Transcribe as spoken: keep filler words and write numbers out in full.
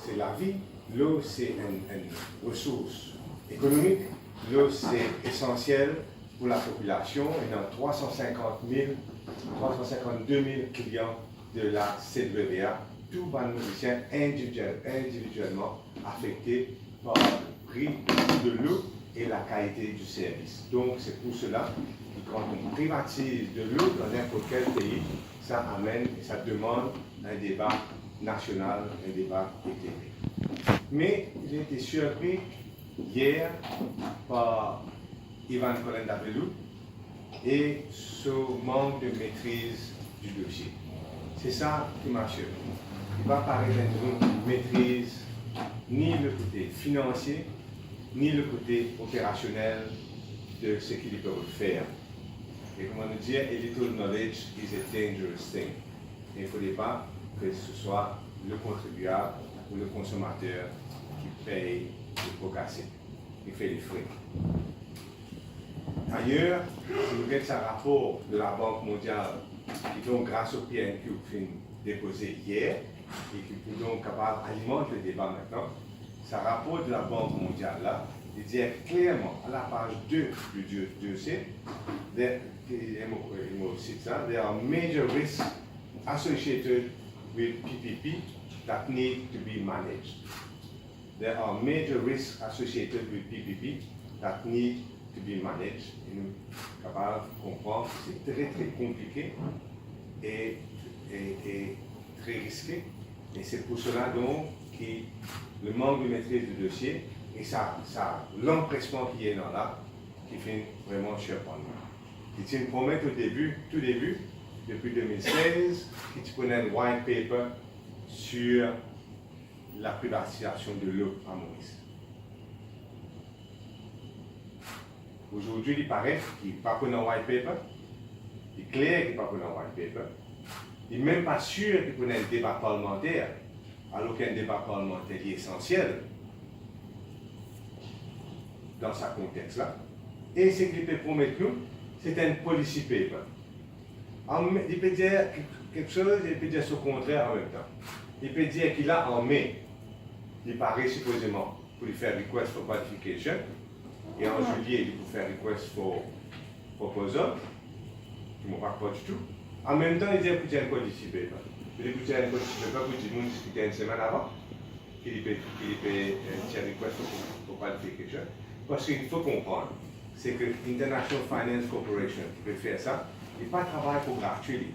Se lavi, lo se enn, enn resours ekonomik, lo se esansiel pou lapopilasion. Ena trwa san sinkant mil, trwa san sinkant de mil klian de la C W V A, tou bann Morisien individiel, individielman afekte par pri de lo e lakalite di servis. Donk, se pou sela ki kan nou privatiz de lo dan ninport kel pei, sa amenn e sa demann enn deba nasional, enn deba etenik. Me, j'ai été surpris hier par Ivan Kolendavelou e so mank de metriz di dosie. Se sa ki mo sirpri. Li pa paret enn dimoun ki metriz ni le kote finansie, ni le kote operasionel de seki li pe fer. E kouma nou dir, a little knowledge is a dangerous thing. E fode pa ke se swa le kontribiab ou le konsomater ki pey le po kase, ki fer lefre. Dayer, si nou get sa rapor de Labank Mondial ki donk gras o P N Q finn depoze yer e ki pou donk kapav alimant le deba aster, sa rapor de Labank Mondial la, li dir klerman a la paz de, de, de, de se, de, e mo, e mo sit sa, "There are major risks associated with P P P that need to be managed." There are major risks associated with P P P that need to be managed. E nou kapav konpran ki se tre, tre konplike e, e, e tre riske. E se pou sela, donk, ki le mank de metriz de dosie e sa, sa lanpresman ki ena la, ki finn vreman sirprann mwa. Li ti promet o debi, tou debi, depi de mil sez, ki ti pou ena enn white paper sur la privatizasion de lo a Moris. Azordi, li paret ki pa pou ena white paper, li kler ki pa pou ena white paper, li mem pa sir ki pou ena enn deba parlimanter, alor ki enn deba parlimanter li esansiel dan sa kontex la. E seki li pe promet nou, se enn policy paper. An me, li pe dir kiksoz, li pe dir so kontrer an mem tan. Li pe dir ki la an me, li pare sipozeman pou li fer request for qualification, e an zilie, li pou fer request for proposal, ki mo pa krwar ditou. An mem tan, li dir pou tir enn policy paper. Li pou tir enn policy paper pou dimoun diskite enn semenn avan ki li pe, ki li pe, eh, tir request for, for qualification. Parski fo konpran, se ke International Finance Corporation ki pe fer sa, li pa travay pou gratwi li.